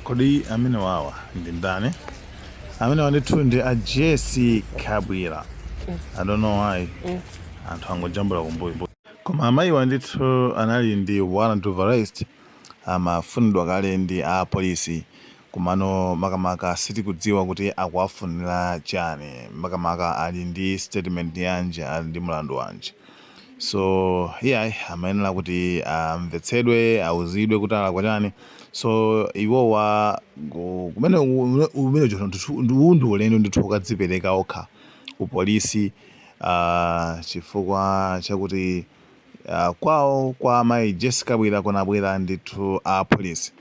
Kodi amene wawa ndi ndani? Amene ndithu ndi a Jessie Kabwila. I don't know why anthu angojambula kumbuyo, koma amayiwa ndithu anali ndi warrant of arrest, amafunidwa kale ndi a polisi. Komano makamaka sitikudziwa kuti akuwafunira chani, makamaka ali ndi statement yanji, ali ndi mlandu wanji. So iyayi, amayenera kuti amvetsedwe, auzidwe kuti alakwa chani. So iwowa kumene umene ndi ulendo ndithu ukadzipereka okha ku polisi, chifukwa chakuti kwawo kwa mayi Jessie Kabwila kunabwera ndithu a polisi.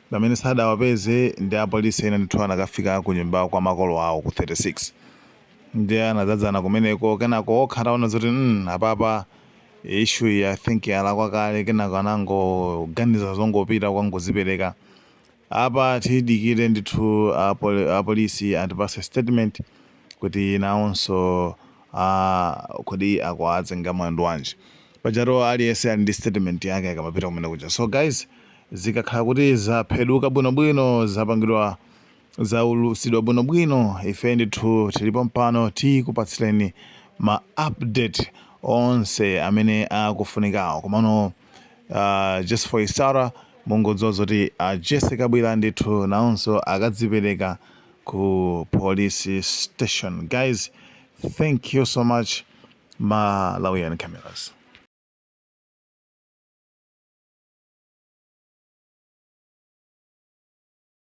Pamene sadawapeze ndi apolisi ena ndithu, anakafika ku nyumba kwa makolo awo ku 36, ndi anadzadzana kumeneko. Kenako okha ataona zoti apapa issue iyi, I think alakwa kale, kenako anangoganiza zongopita kukangozipereka. Apa tidikire ndithu apolisi atipase statement kuti nawonso kodi akuwazenga mlandu wanji. Pajatu aliyense ali ndi statement yake akamapita kumene kuja. So guys, zikakhala kuti zapheduka bwinobwino, zapangidwa, zaulusidwa bwinobwino, ife ndithu tilipo mpano tikupatsireni ma update onse amene akufunikawo. Komano just for isara, mungodziwa zoti Jessie Kabwila ndithu nawonso akadzipereka ku police station. Guys, thank you so much. Malawian Cameras.